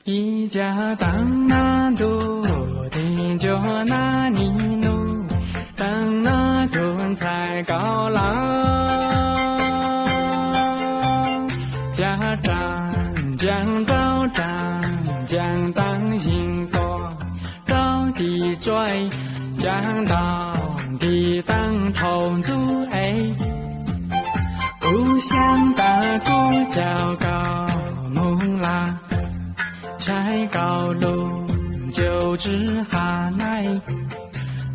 Ib cag teeb nab ntuj, tig ncua nab nig nug, teeb nab tug ntxhais kaus lawm. Cag raag ncaag rau raag ncaag teeb yeeg tuaj rau tim tsuaj, cag ntaug nti teeb thaum ntxub es. Kuv xyaa tas kuv caum koj moog lawm, ntshai koj lug ncaus tsi has naib.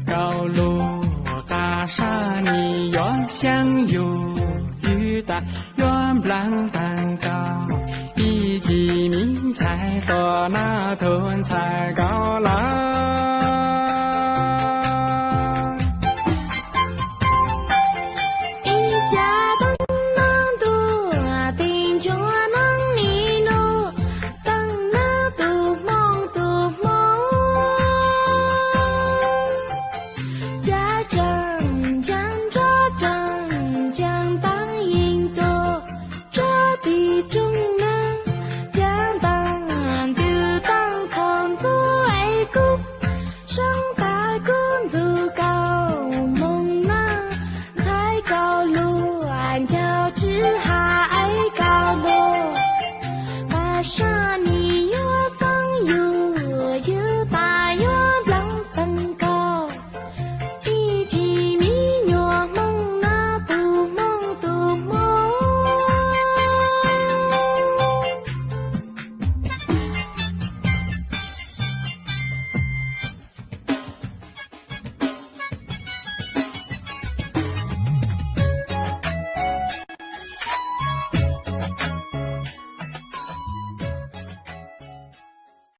Koj lug qas sab nis yuav xyaa yug ywg tas, yuav nplaag taag koj ib cim miv ntxhais tuaj nab tug ntxhais kaus lawm.